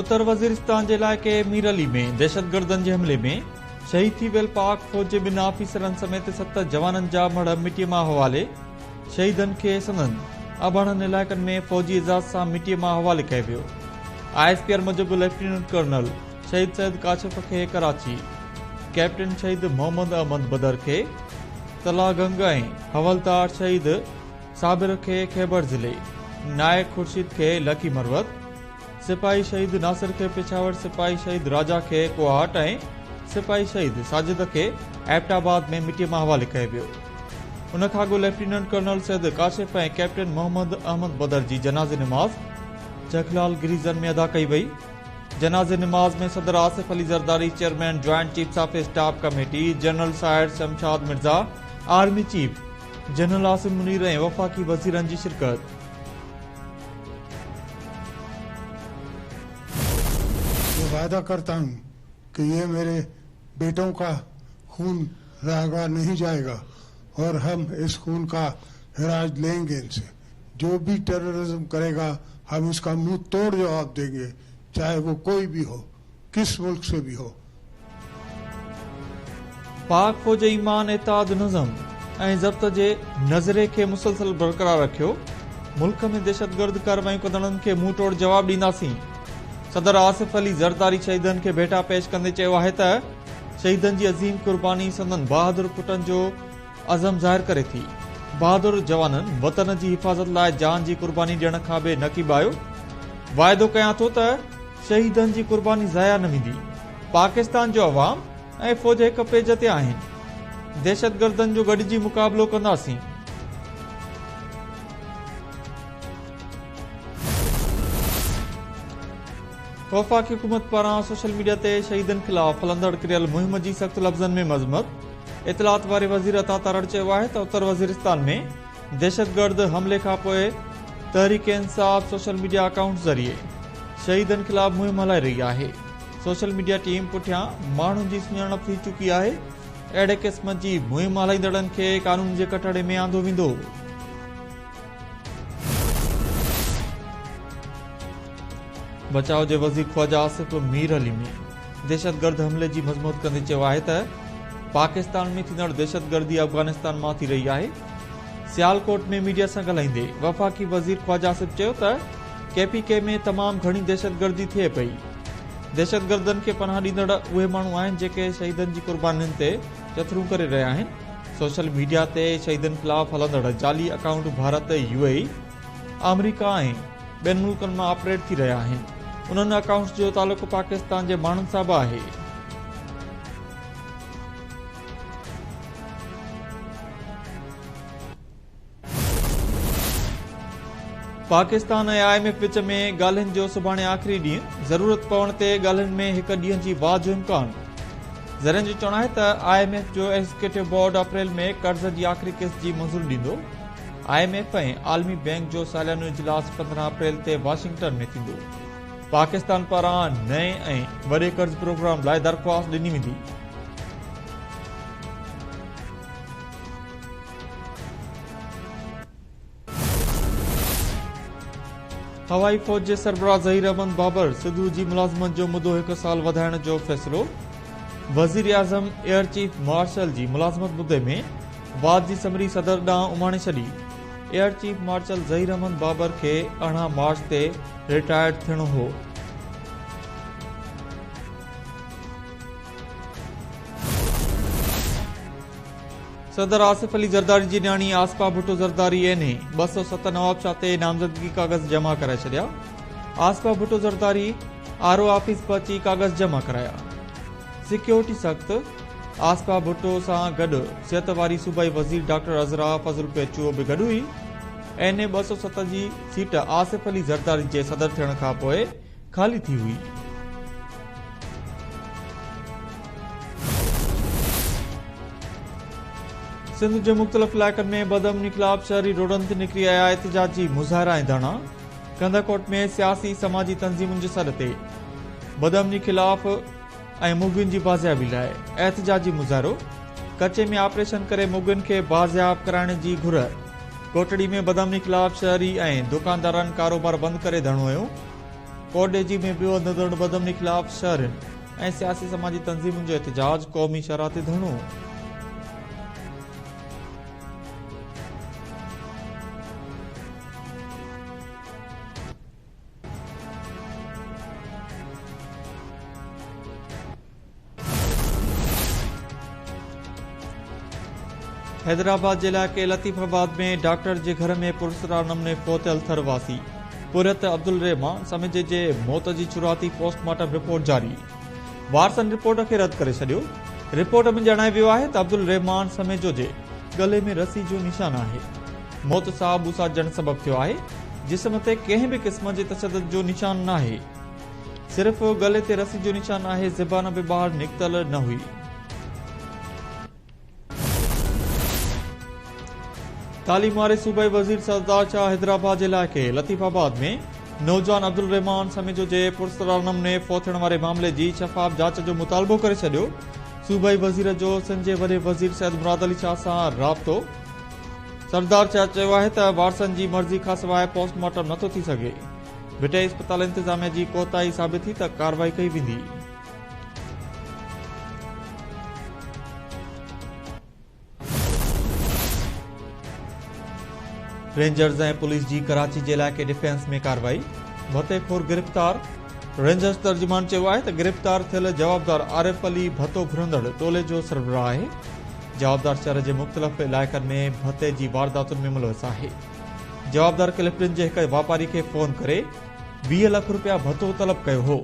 اتر وزيرستان جي علائقي مير علي ۾ دهشتگردن جي حملي ۾ شهيد ٿي ويل پاڪ فوج جي ٻن آفيسرن سميت ست جوانن جا مڙهه مٽيء ماء حوالي، شهيدن کي سندن اباڻن علائقن ۾ فوجي اعزاز سان مٽيء ماء حوالي ڪيو ويو. I S P R موجب ليفٽيننٽ ڪرنل شهيد سيد ڪاشف کي ڪراچي، ڪئپٽن شهيد محمد احمد بدر کي تلاگنگ ۽ حوالدار شهيد صابر کي خيبر ضلعي، نائڪ خورشيد کي لڪي مروت، سپاهي شهيد ناصر کي پشاور، سپاهي شهيد راجا کي ڪوهاٽ ۽ سپاهي شهيد ساجد کي ايبٽ آباد ۾ مٽيء مان حوالي ڪيو ويو. ان کان اڳ lieutenant colonel Syed Kashif ۽ captain Mohammad Ahmed Badar جي جنازي نماز جهڪلال گريزن ۾ ادا ڪئي وئي. جنازي نماز ۾ صدر Asif Ali Zardari, chairman joint chiefs of staff committee general Sahir Shamshad Mirza, army chief general Asim Munir ۽ وفاقي وزيرن جي شرڪت. مين وعده ڪرتا هون ڪه يه ميري بيٽون ڪا خون رائيگان نهين جائيگا اور هم اس خون ڪا حراج لينگي ان سي جو ڀي ٽيررزم ڪريگا هم اس ڪا منه توڙ جواب دينگي چاهي وو ڪوئي ڀي هو ڪس ملڪ سي ڀي هو. پاڪ فوج ايمان، اتحاد، نظم ۽ ضبط جي نظرئي کي مسلسل برقرار رکيو، ملڪ ۾ دهشتگرد ڪارروايون ڪندڙن کي منهن ٽوڙ جواب ڏينداسين، صدر آصف علي زرداري شهيدن کي ڀيٽا پيش ڪندي چيو آهي ته شهيدن جي عظيم قرباني سندن بهادر پٽن جو عزم ظاهر ڪري ٿي، بهادر جوانن وطن جي حفاظت لاء جان جي قرباني ڏيڻ کان به نه ڪيٻايو، واعدو ڪيان ٿو ته شهيدن جي قرباني ضايع نه ويندي، پاڪستان جو عوام ۽ فوج هڪ پيج تي آهن، دهشتگردن جو گڏجي مقابلو ڪنداسين. وفاقي حڪومت پاران سوشل ميڊيا تي شهيدن خلاف هلندڙ ڪريل مهم جي سخت لفظن ۾ مذمت، اطلاعات واري وزير عطا تارڙ چيو آهي ته اتر وزيرستان ۾ دهشتگرد حملي کانپوء Tehreek Insaf social media accounts ذريعي شهيدن خلاف مهم هلائي رهي آهي، سوشل ميڊيا ٽيم پٺيان ماڻهن جي سڃاڻپ ٿي چڪي آهي، اهڙي قسم جي مهم هلائيندڙن کي قانون جي ڪٽهڙي ۾ آندو ويندو. بچاء جي وزير خواجه آصف مير علي ۾ دهشتگرد حملي جي مذمت ڪندي چيو آهي ته پاڪستان ۾ ٿيندڙ دهشتگردي افغانستان مان ٿي رهي آهي. سيالڪوٽ ۾ ميڊيا سان ڳالهائيندي وفاقي وزير خواجه آصف چيو ته ڪي پي ڪي ۾ تمام گهڻي دهشتگردي ٿئي پئي، دهشتگردن کي پناهه ڏيندڙ اهي ماڻهو آهن جيڪي شهيدن جي قربانين تي چٿرون ڪري رهيا آهن، سوشل ميڊيا تي شهيدن خلاف هلندڙ جعلي اڪائونٽ ڀارت، يو اي اي، آمريڪا ۽ ٻين ملڪن مان آپريٽ ٿي رهيا آهن، انهن اڪائونٽس جو تعلق پاڪستان جي ماڻهن سان به آهي. پاڪستان ۽ I M F وچ ۾ ڳالهين جو سڀاڻي آخري ڏينهن، ضرورت پوڻ تي ڳالهين ۾ هڪ ڏينهن جي واڌ جو امڪان. ذريعن جو چوڻ آهي ته I M F جو ايگزيڪيوٽو بورڊ اپريل ۾ قرض جي آخري قسط جي منظوري ڏيندو. I M F ۽ عالمي بئنڪ جو ساليانو اجلاس 15 اپريل تي واشنگٽن ۾ ٿيندو. پاڪستان پاران نئين ۽ وڏي قرض پروگرام لاء درخواست ڏني ويندي. هوائي فوج جي سربراهه ظهير احمد بابر سڌو جي ملازمت جو مدو هڪ سال وڌائڻ جو فيصلو، وزيراعظم ايئر چيف مارشل جي ملازمت مدي ۾ واڌ جي سمري صدر ڏانهن اماڻي ڇڏي، air chief marshal Zaheer Ahmed Babar کي 18 مارچ تي رٽائرڊ ٿيڻو هو. صدر آصف علي زرداري جي نياڻي آصفه ڀٽو زرداري اين اي 207 نوابشاهه تي نامزدگي ڪاغذ جمع ڪرائي ڇڏيا، Asifa Bhutto Zardari R O office پهچي ڪاغذ جمع ڪرايا، سيڪيورٽي سخت، آصفه ڀٽو سان گڏ صحت واري صوبائي وزير ڊاڪٽر عذرا فضل پيچوهو به گڏ هئي، اين اي 207 جي سيٽ آصف علي زرداري جي صدر ٿيڻ کانپوء خالي ٿي هئي. سنڌ جي مختلف علائقن ۾ بدامني خلاف شهري روڊن تي نڪري آيا احتجاجي مظاهرا ۽ ڌرڻا، ڪنڌڪوٽ ۾ سياسي سماجي تنظيمن جي سڏ تي بدامني خلاف ۽ مغوين جي بازيابي لاء احتجاجي مظاهرو، ڪچي ۾ آپريشن ڪري مغوين کي بازياب ڪرائڻ جي گهر، ڪوٽڙي ۾ بدامني خلاف شهري ۽ دڪاندارن ڪاروبار بند ڪري ڌرڻو هنيو. ڪوٽڏيجي ۾ به وڌندڙ بدامني خلاف شهرين ۽ سياسي سماجي تنظيمن جو احتجاج، قومي شاهراهه تي ڌرڻو. حيدرآباد جي علائقي لطيف آباد ۾ ڊاڪٽر جي گهر ۾ پراسرار نموني فوت ٿيل ٿر واسي پورهيت عبدالرحمان سميجي جي موت جي شروعاتي پوسٽ مارٽم رپورٽ جاري، وارثن رپورٽ کي رد ڪري ڇڏيو. رپورٽ ۾ ڄاڻايو ويو آهي ته عبدالرحمان سميجو جي ڳلي ۾ رسي جو نشان آهي، موت ساهه ٻوساٽجڻ سبب ٿيو آهي، جسم تي ڪنهن به قسم جي تشدد جو نشان ناهي. صرف ڳلي تي رسي جو نشان آهي، زبان به ٻاهر نڪتل نه هئي. تعليم واري صوبائي وزير سردار شاهه حيدرآباد جي علائقي لطيف آباد ۾ نوجوان عبدالرحمان سميجو جي پراسرار نموني فوت ٿيڻ واري معاملي جي شفاف جاچ جو مطالبو ڪري ڇڏيو. صوبائي وزير جو سنڌ جي وڏي وزير سيد مراد علي شاهه سان رابطو. سردار شاهه چيو آهي ته وارثن جي مرضي کانسواء پوسٽ مارٽم نٿو ٿي سگهي. ڀٽائي اسپتال انتظاميا جي ڪوتاهي ثابت ٿي ته ڪارروائي ڪئي ويندي. رينجرز ۽ پوليس جي ڪراچي جي علائقي ڊفينس ۾ ڪارروائي، ڀتي خور گرفتار، رينجرز ترجمان چيو آهي ته گرفتار ٿيل جوابدار عارف علي ڀتو گهرندڙ ٽولي جو سربراهه آهي، جوابدار شهر جي مختلف علائقن ۾ ڀتي جي وارداتن ۾ ملوث آهي. جوابدار ڪلفٽن جي هڪ واپاري کي فون ڪري 20 لک رپيا ڀتو طلب ڪيو هو.